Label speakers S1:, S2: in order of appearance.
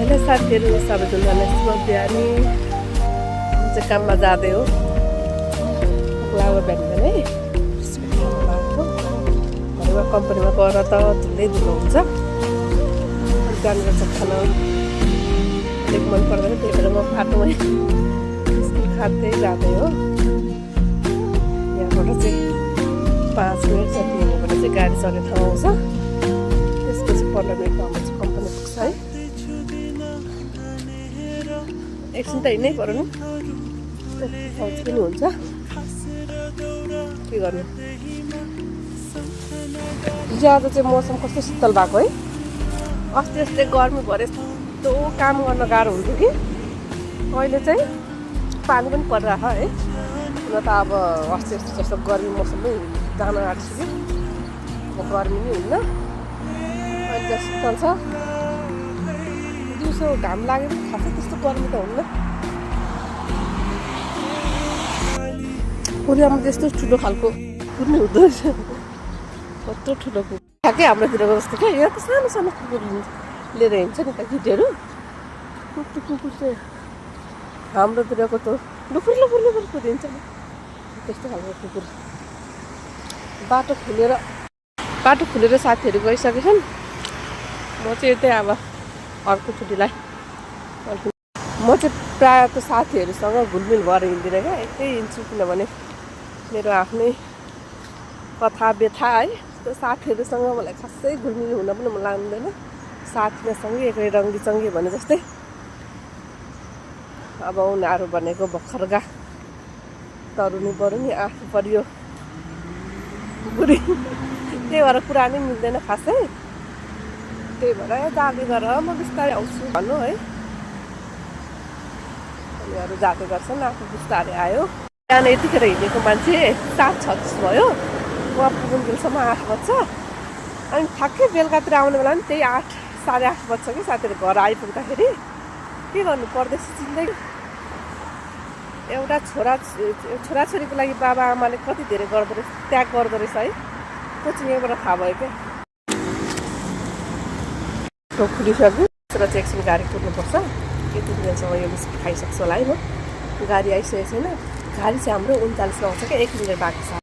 S1: Hello साथीहरू, सबैजनालाई शुभ बिहानी। म चाहिँ काममा जाँदै हो। लावा बिहान है बाटो घरमा कम्पनीमा गएर त धुलै धुलो हुन्छ। बिहान गर्छ खाना अलिक मन पर्दैन, त्यही भएर म बाटोमै बिस्कुट खाँदै जाँदै हो। यहाँबाट चाहिँ 5 मिनट जति हिँडेबाट चाहिँ गाडी चढ्ने ठाउँ आउँछ। त्यसपछि 15 मिनटमा हाम्रो चाहिँ कम्पनी पुग्छ है। एकछिन त हिँड्नै पर्यो नि, शौच पनि हुन्छ, के गर्नु। हिजो आज चाहिँ मौसम कस्तो शीतल भएको है। अस्ति यस्तै गर्मी भएर यस्तो काम गर्न गाह्रो हुन्थ्यो कि अहिले चाहिँ पानी पनि परिरहेको है। हुन त अब अस्ति यस्तो जस्तो गर्मी मौसममै जान आँटिसक्यो। अब गर्मी नै हुन्न, अहिले त शीतल छ। दिउँसो घाम लाग्यो पनि खासै त्यस्तो गर्मी त हुन्न। कोरियामा त्यस्तो ठुलो खालको कुकुर नै हुँदो रहेछ। कत्रो ठुलो कुकुर ठ्याक्कै हाम्रोतिरको जस्तो क्या। यहाँ त सानो सानो कुकुर लिएर हिँड्छ नि त केटीहरू। कुकुर कुकुर चाहिँ हाम्रोतिरको त लुपुर लुपुर लुपुर कुदिन्छ नि, त्यस्तो खालको कुकुर। बाटो खुलेर साथीहरू गइसकेछन्। म चाहिँ यतै अब अर्को छुट्टीलाई म चाहिँ प्रायः त साथीहरूसँग घुलमिल भएर हिँड्दिनँ क्या। एकै हिँड्छु, किनभने मेरो आफ्नै कथा व्यथा है। त्यो साथीहरूसँग मलाई खासै घुलमिल हुन पनि मन लाग्दैन। साथीमा सँगै एकै रङ्गी चङ्गी भने जस्तै। अब उनीहरू भनेको भर्खरका तरुनी बरुनी, आफू परियो बुढी, त्यही भएर कुरा नै मिल्दैन खासै। त्यही भएर जाँदै गर म बिस्तारै आउँछु भन्नु है। उनीहरू जाँदै गर्छन्, आफू बिस्तारै आयो। बिहान यतिखेर हिँडेको मान्छे 7:36 भयो। वहाँ पुगुन्जेलसम्म 8 बज्छ। अनि ठ्याक्कै बेलुकातिर आउने बेला पनि त्यही 8 साढे 8 बज्छ कि साथीहरू घर आइपुग्दाखेरि। के गर्नु, परदेशी जिन्दगी। एउटा छोराछोरीको लागि बाबा आमाले कति धेरै गर्दो रहेछ, त्याग गर्दो रहेछ है। त्यो चाहिँ यहाँबाट थाहा भयो क्या। खुलिसक्यो र चाहिँ एकछिन गाडी कुद्नुपर्छ। यति दिनसम्म यो बिस्कुट खाइसक्छु होला है। म गाडी आइसकेको छैन। गाडी चाहिँ हाम्रो 39मा आउँछ क्या, 1 मिनट बाँकी छ।